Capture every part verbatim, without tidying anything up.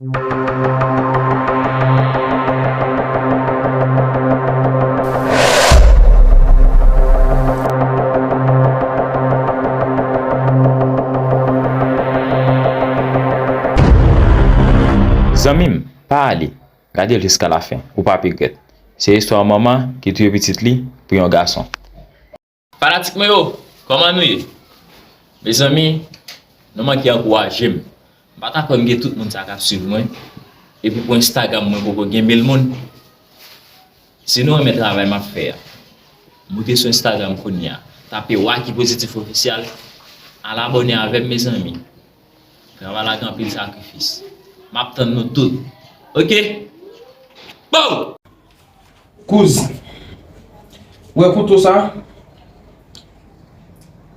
Zanmi m, pa ale. Gade l jiska lafen, ou p ap regrèt. Se istwa manman ki touye pitit li pou yon gason. Fanatik mwen yo, kòman nou ye? Mezanmi, nou manke ankouraje m. M pa ta kwè m gen tout moun sa k ap swiv mwen. Epi pou Instagram mwen poko gen mil moun. Si nou renmen travay m ap fè a, moute sou Instagram kounye a. Tape Wacky Positif Ofisyal. Al abòne avè m, mezanmi. Travay la gen anpil sakrifis. M ap tann nou tout. Oke? Bow! Kouz, ou wè kouto sa?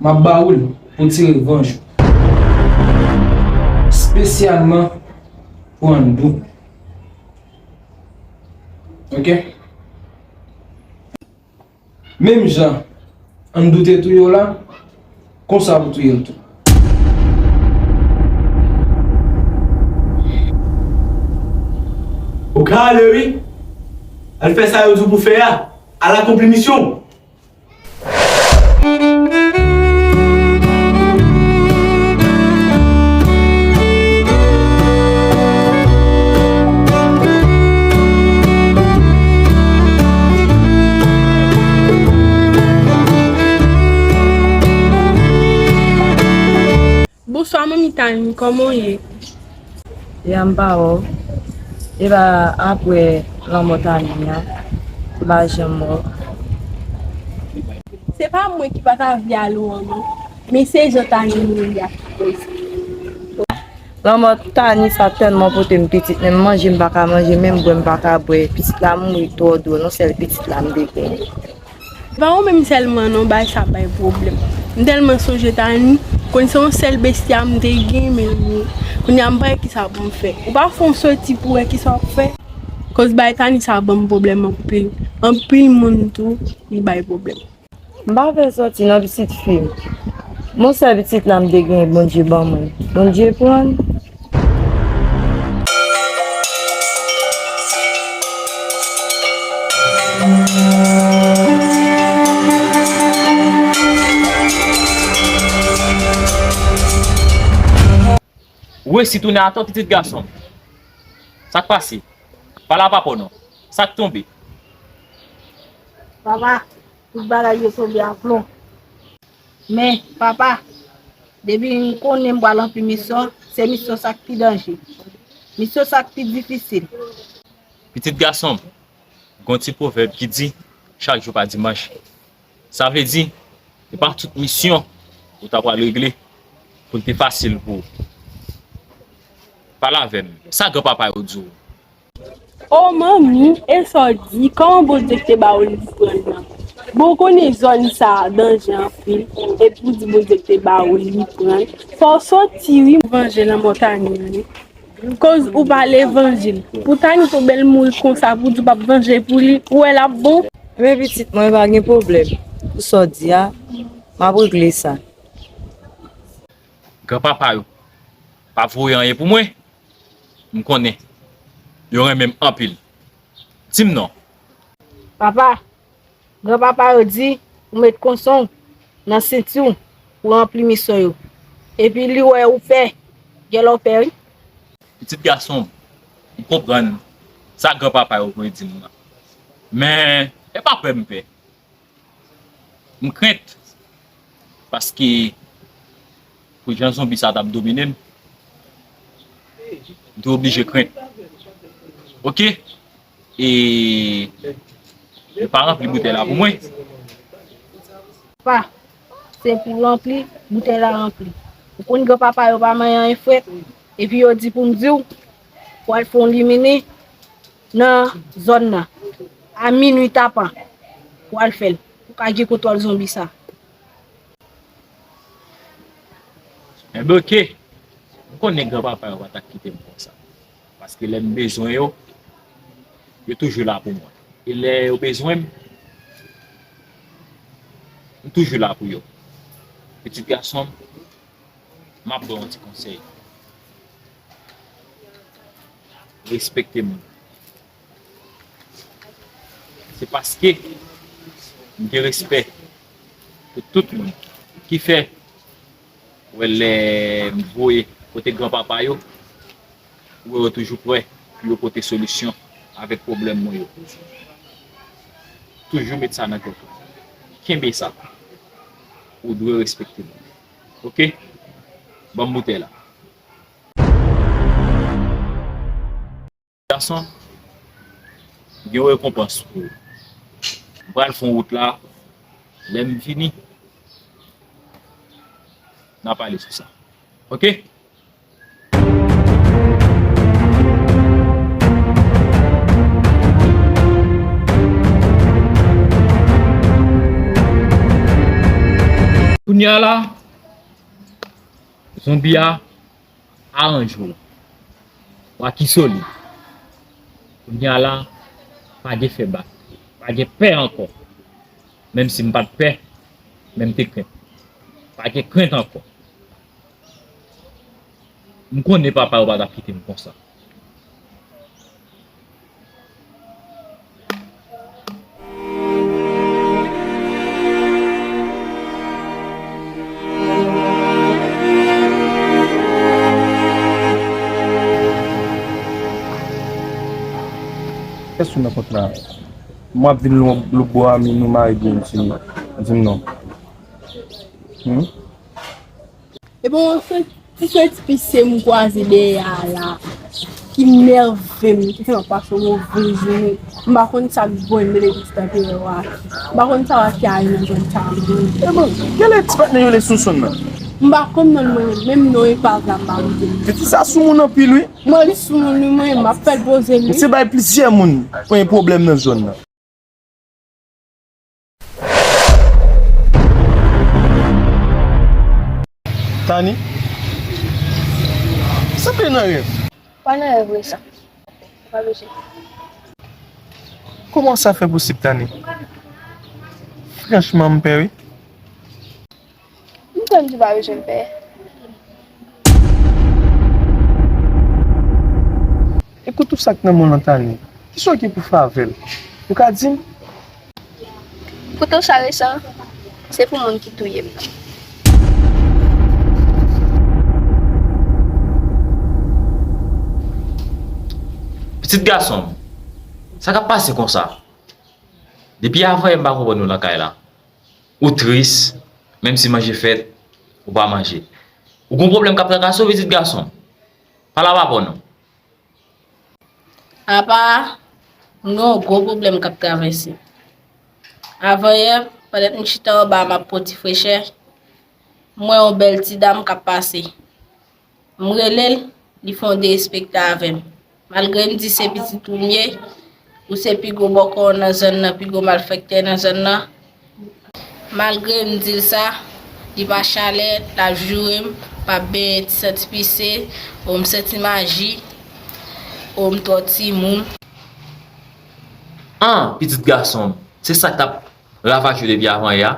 M ap ba ou l pou ti revanj ou. Espesyalman pou Andou. Oke? Menm jan Andou te touye w la, konsa pou touye l tou. Ou ka ale wi. Al fè sa yo di w pou fè a. Al akonpli misyon w. Bonswa manmi Tani, kòman w ye? Ya m pa wè w. Epa apre lanmò Tani an, m pa janm wè w. Se pa mwen ki pa ta vle ale w an non, men se jan Tani mouri a ki koz. Lanmò Tani sa tèlman pote m pitit, menm manje m pa ka manje, menm bwè m pa ka bwè. Pitit la mouri twò dou, yon sèl pitit la m te genyen. Pa ou menm sèlman non, bagay sa bay pwoblèm. M tèlman sonje Tani, konn se yon sèl bestia m te gen, men kounye a m pa wè kisa pou m fè. Ou pa fè yon soti pou wè kisa w ap fè? Koz bagay Tani sa ban m pwoblèm anpil. Anpil moun tou, li bay pwoblèm. M pa fè soti non pitit fi m. Bon sèl pitit la m te gen Bondye ban mwen. Bondye pran l. Ou resi tounen atò pitit gason m. Sa k pase? Pale a papa w non. Sa k tonbe? Papa, tout bagay yo tonbe aplon. Men, papa, depi m konnen m pral ranpli misyon, se misyon sa k pi danje. Misyon sa k pi difisil. Pitit gason m, gen yon ti pwovèb ki di, chak jou pa dimanch. Sa vle di, se pa tout misyon ou ta pral regle pou l te fasil pou ou. Pale avè m, sa granpapa yo di w? O manmi, e sa w di? Kòman Bondye k te ba w li pran nan? Bon, ou konnen zòn sa a danje anpil, epi ou di Bondye k te ba w li pran. Fò w soti wi. Vanje lanmò Tani wi. Koz ou pa levanjil. Pou Tani tou bèl mouri konsa, pou di w p ap vanje pou li, ou wè l ap bon? Ebyen pitit mwen, pa gen pwoblèm. Pou sa w di a, m ap regle sa. Granpapa yo pa voye anyen pou mwen. M konnen yo renmen m anpil. Di m non. Papa, granpapa yo di ou met konson w nan senti w pou ranpli misyon yo. Epi li wè ou fè, gen lè w fè wi. Pitit gason m, m konprann sa granpapa yo voye di m nan. Men, e pa pè m pè. M krent, paske pou jan zonbi sa t ap domine m, m te oblije krent. Oke? E, e pa ranpli boutèy la pou mwen. Pa, se pou ranpli, boutèy la ranpli. Ou konn granpapa yo pa manyen anyen frèt, epi yo di pou m di w, pou al fè yon limini nan zòn nan, a minui tapan, pou al fè l, pou ka gen kontwòl zonbi sa. Enben oke, m konnen granpapa yo pa t ap kite m konsa. Paske lè m bezwen yo, yo toujou la pou mwen. E lè yo bezwen m, m toujou la pou yo. Pitit gason m, m ap ba w yon ti konsèy. respekte moun. Se paske m gen respè pou tout moun ki fè ou wè lè m voye kote granpapa yo, ou wè yo toujou prè pou yo pote solisyon avèk pwoblèm mwen yo. Toujou met sa nan tèt ou. Kenbe sa. Ou dwe respekte moun. Oke? Ban m boutèy la. Gason, gen yon rekonpans pou ou. M pral fè yon wout la. Lè m vini, n a pale sou sa. Oke? Kounye a la, zonbi a aranje w. Wa ki solid. Kounye a la, pa gen fè bak. Pa gen pè ankò. Menm si m pa t pè, men m te krent. Pa gen krent ankò. M konnen papa yo pa t ap kite m konsa. Kiyès ou nan kont la? Mwen ap vin lòtbò a, men nou mare byen, di m, di m non. Hmm? Epi yon sèl ti, sèl ti pise m kwaze dèyè a la, ki nève m, ki fè m ap pase yon move jounen. M pa konn sa k voye m mele pitit anperè Waki. M pa konn sa Waki a ye nan zòn sa a menm. Epi, genlè ti patnè yo rele Sonsonn nan. M pa konn non l mwen menm, menm non e pa la m pa rete. Pitit sa soumoun anpil wi. Mwen li soumoun wi mwen, m ap fè l poze l wi. Misye bay plizyè moun pran pwoblèm nan zòn nan. Tani? Sanble nan rèv. Pa nan rèv vre sa. Pa bezwen. Kòman sa fè posib, Tani? Franchman, m pè wi. M tande w pa bezwen pè. Ekout tout sa k nan men w lan, Tani. Kisa w gen pou fè avè l? Ou ka di m? Kouto sa resan, se pou moun ki touye m nan. Pitit gason m, sa k ap pase konsa? Depi avanyè m pa konprann ou nan kay la. Ou tris, menm si manje fèt, ou pa manje. Ou gon pwoblèm k ap trakase w, pitit gason m? Pale a papa w non. Apa, m gen yon gwo pwoblèm k ap travèse. Avanyè, pandan m chita anba a m ap pran ti frechè, m wè yon bèl ti dam k ap pase. M rele l, li fè yon derespekte avè m. Malgre m di se pitit ou m ye, ou se pi gwo bòkò nan zòn nan, pi gwo malfèktè nan zòn nan. Malgre m di l sa, li pa chalè, l ap joure m, pa benyen ti santi pise, o m santi maji, o m twò timoun. An, pitit gason m, se sa k t ap ravaje w depi avanyè a,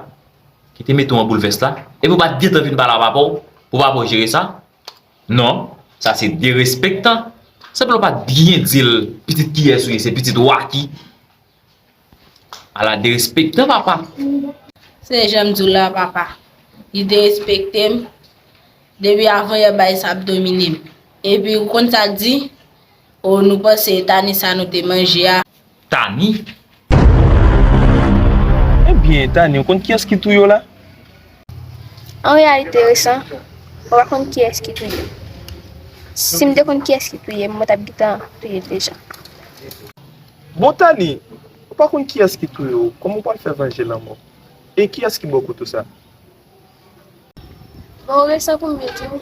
ki te mete w an boulvès la, epi w pa t gentan vin pale a papa w, pou papa w jere sa? Non, sa se derespektan. Sanble w pa t byen di l pitit kiyès ou ye, se pitit Waki. Ala derespektan, papa. Se jan m di w la, papa. Li derespekte m. Depi avanyè bagay sa ap domine m. Epi ou konn sa l di? O, nou panse e Tani sa nou te manje a. Tani? Ebyen, Tani, ou konn kiyès ki touye w la? An reyalite, Resan, mwen pa konn kiyès ki touye m. Si m te konn kiyès ki touye m, mwen t ap gentan touye l deja. Bon, Tani, ou pa konn kiyès ki touye w, kòman w pral fè vanje lanmò? E kiyès ki ba w kouto sa? Bon, Resan, pou m byen di w,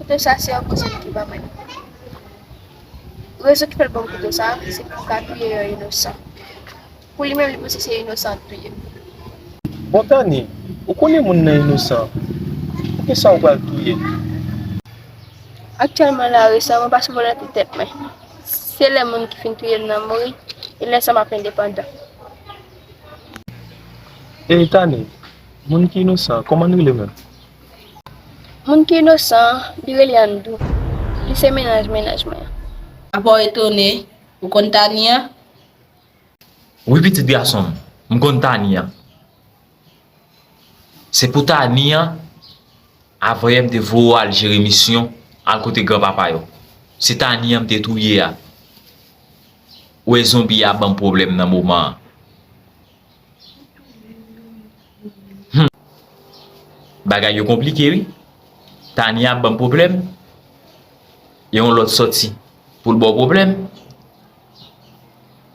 kouto sa se yon kouzen ki ban mwen. Rezon ki fè l ban m kouto sa, se pou m ka touye yon inosan. Pou li menm, li panse se inosan k touye m. Bon, Tani, ou konnen moun nan inosan. Poukisa ou pral touye l? Aktyèlman la, Resan, mwen pa sou volonte tèt mwen. Se lè moun ki fin touye m nan mouri, e lè sa m ap endepandan. Ey, Tani, moun ki inosan, kòman l rele menm? Moun ki inosan, li rele Andou. Li se mennaj mennaj mwen an. Apa w etone, ou konn Tani an? Wi, pitit gason m, m konn Tani an. Se pou Tani an, avan yè m te voye w al jere misyon, al kote granpapa yo. Se Tani an m te touye a. Ou wè zonbi a ban m pwoblèm nan moman an. Hmm. Bagay yo konplike, wi. Tani ap ban m pwoblèm. E yon lòt sòti pou l ba w pwoblèm.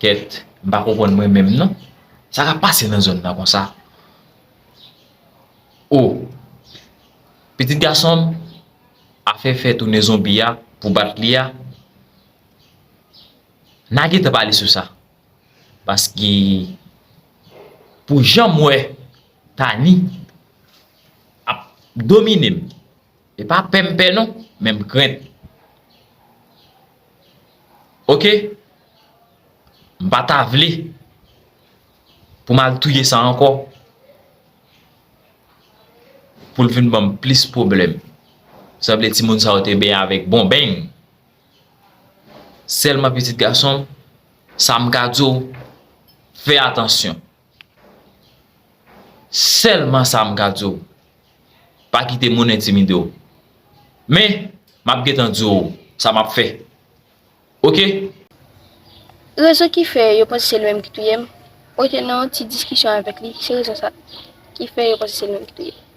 Kèt, m pa konprann mwen menm non. Sa k ap pase nan zòn nan konsa? O, pitit gason m, afè fè tounen zonbi a pou bat li a, n a gentan pale sou sa. Paske pou jan m wè Tani ap domine m, e pa pè m pè non, men m krent. Oke? M pa ta vle pou m al touye sa ankò, pou l vin ban m plis pwoblèm. Sanble timoun sa yo te benyen avèk bon beny. Sèlman pitit gason m, sa m ka di w, fè atansyon. Sèlman sa m ka di w. Pa kite moun entimide w. Men, m ap gentan di w sa m ap fè. Oke? Rezon ki fè yo panse se li menm ki touye m, mwen te nan yon ti diskisyon avèk li, se rezon sa ki fè yo panse se li menm ki touye m.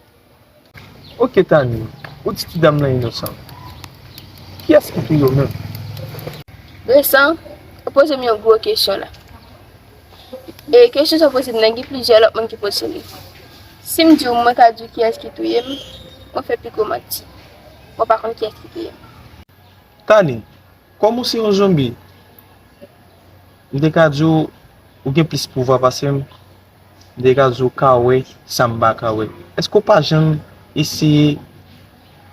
Oke Tani, ou di ti dam nan inosan. Kiyès ki touye w menm? Resan, ou poze m yon gwo kesyon la. E kesyon sa w poze m nan, gen plizyè lòt moun ki poze li. Si m di w mwen ka di w kiyès ki touye m, mwen fè pi gwo manti. Mwen pa konn kiyès ki touye m. Tani, kòm ou se yon zonbi, m te ka di w ou gen plis pouvwa pase m, m te ka di w ka wè sa m pa ka wè. Èske w pa janm eseye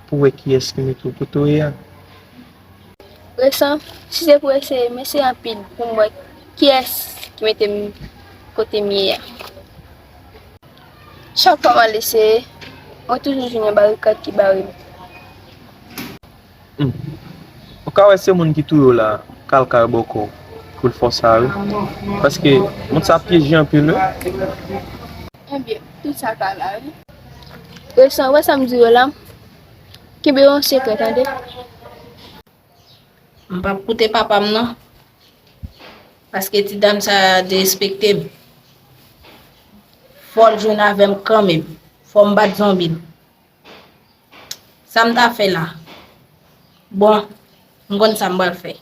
pou w wè kiyès ki mete w kote w ye a? Resan, si se pou eseye, m eseye anpil pou m wè kiyès ki mete m kote m ye a. Chak fwa m al eseye, mwen toujou jwenn yon barikad ki bare m. Hmm. Ou ka wè se moun ki touye w la, k al kay bòkò pou l fè w sa, wi. Paske moun sa pyeje anpil, wi. Ebyen, tout sa ka la, wi. Resan, wè sa m di yo la? Kenbe yon sekrè, tande. M p ap koute papa m non. Paske ti dam sa a derespekte m. Fò l jwenn avè m kanmenm. Fò m bat zonbi l. Sa m ta fè la? Bon, m konn sa m pral fè.